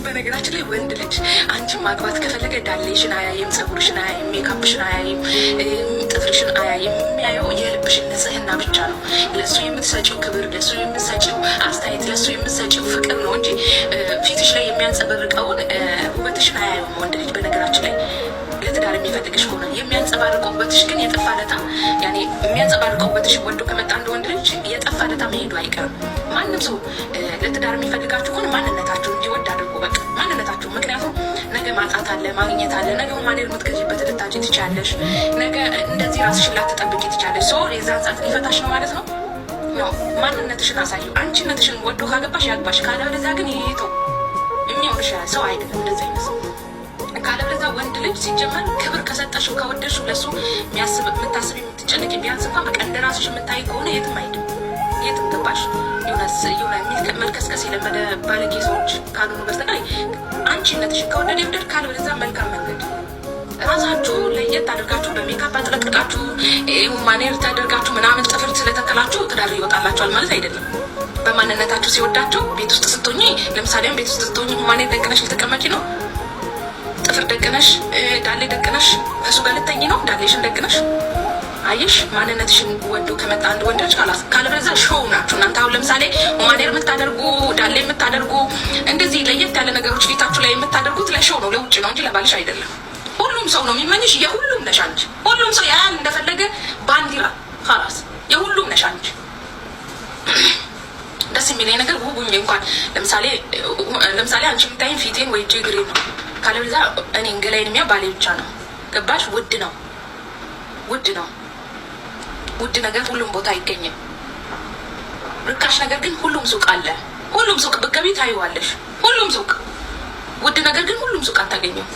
በነገራችን ላይ ወንድ ልጅ አንቺን ማግባት ከፈለገ ዳሌሽን አያይም፣ ፀጉርሽን አያይም፣ ሜካፕሽን አያይም፣ ጥፍርሽን አያይም። የሚያየው የልብሽን ንጽህና ብቻ ነው። ለእሱ የምትሰጪው ክብር፣ ለእሱ የምትሰጪው አስተያየት፣ ለእሱ የምትሰጪው ፍቅር ነው እንጂ ፊትሽ ላይ የሚያንጸባርቀውን ውበትሽን አያየውም ወንድ ልጅ። በነገራችን ላይ ለትዳር የሚፈልግሽ ከሆነ የሚያንጸባርቀው ውበትሽ ግን የጠፋ ለታ፣ ያኔ የሚያንጸባርቀው ውበትሽ ወዶ ከመጣ አንድ ወንድ ልጅ የጠፋ ለታ መሄዱ አይቀርም። ማንም ሰው ለትዳር የሚፈልጋችሁ ከሆነ ማንነታችሁ እንዲወድ አድርጎ በቃ ማንነታችሁ። ምክንያቱም ነገ ማጣት አለ፣ ማግኘት አለ። ነገ human hair የምትገዢበት ልታጪ ትችያለሽ። ነገ እንደዚህ ራስሽን ላትጠብቂ ትችያለሽ። So የዛን ሰዓት ሊፈታሽ ነው ማለት ነው። No፣ ማንነትሽን አሳዩ። አንቺነትሽን ወዶ ካገባሽ ያግባሽ፣ ካለበለዚያ ግን ይተው። የሚሆንሽ ሰው አይደለም እንደዚህ አይነት ሰው። ካለበለዚያ ወንድ ልጅ ሲጀመር ክብር ከሰጠሽው፣ ከወደድሽው፣ ለሱ የሚያስብ፣ የምታስብ፣ የምትጨነቂ፣ ቢያንስ እንኳን በቃ እንደ ራስሽ የምታይ ከሆነ የትም አይሄድም። የትም፣ ገባሽ? የሆነ መልከስከስ የለመደ ባለጌ ሰዎች ካልሆኑ በስተቀር አንቺነትሽን ከወደደ ይውደድ፣ ካለበለዚያ መልካም መንገድ። ራሳችሁ ለየት አድርጋችሁ በሜካፕ አጥለቅቃችሁ፣ human hair ተደርጋችሁ ምናምን፣ ጥፍር ስለተከላችሁ ትዳር ይወጣላችኋል ማለት አይደለም። በማንነታችሁ ሲወዳችሁ ቤት ውስጥ ስትሆኚ፣ ለምሳሌ ቤት ውስጥ ስትሆኚ human hair ደቅነሽ ልትቀመጪ ነው? ጥፍር ደቅነሽ፣ ዳሌ ደቅነሽ ከእሱ ጋር ልተኝ ነው? ዳሌሽን ደቅነሽ፣ አየሽ፣ ማንነትሽን ወዶ ከመጣ አንድ ወንድ ልጅ ካላስ፣ ካለበለዚያ show ናችሁ እናንተ። አሁን ለምሳሌ human hair የምታደርጉ፣ ዳሌ የምታደርጉ፣ እንደዚህ ለየት ያለ ነገሮች ፊታችሁ ላይ የምታደርጉት ለ show ነው፣ ለውጭ ነው እንጂ ለባልሽ አይደለም። ሁሉም ሰው ነው የሚመኝሽ። የሁሉም ነሽ አንቺ። ሁሉም ሰው ያያል እንደፈለገ ባንዲራ፣ ኻላስ የሁሉም ነሽ አንቺ። ደስ የሚለኝ ነገር ውቡኝ እንኳን ለምሳሌ አንቺ የምታይኝ ፊቴን ወይ እጄ እግሬን ነው። ካለበለዚያ እኔን ገላዬን የሚያ ባሌ ብቻ ነው። ገባሽ? ውድ ነው፣ ውድ ነው። ውድ ነገር ሁሉም ቦታ አይገኝም። ርካሽ ነገር ግን ሁሉም ሱቅ አለ። ሁሉም ሱቅ ብትገቢ ታይዋለሽ። ሁሉም ሱቅ ውድ ነገር ግን ሁሉም ሱቅ አታገኘው።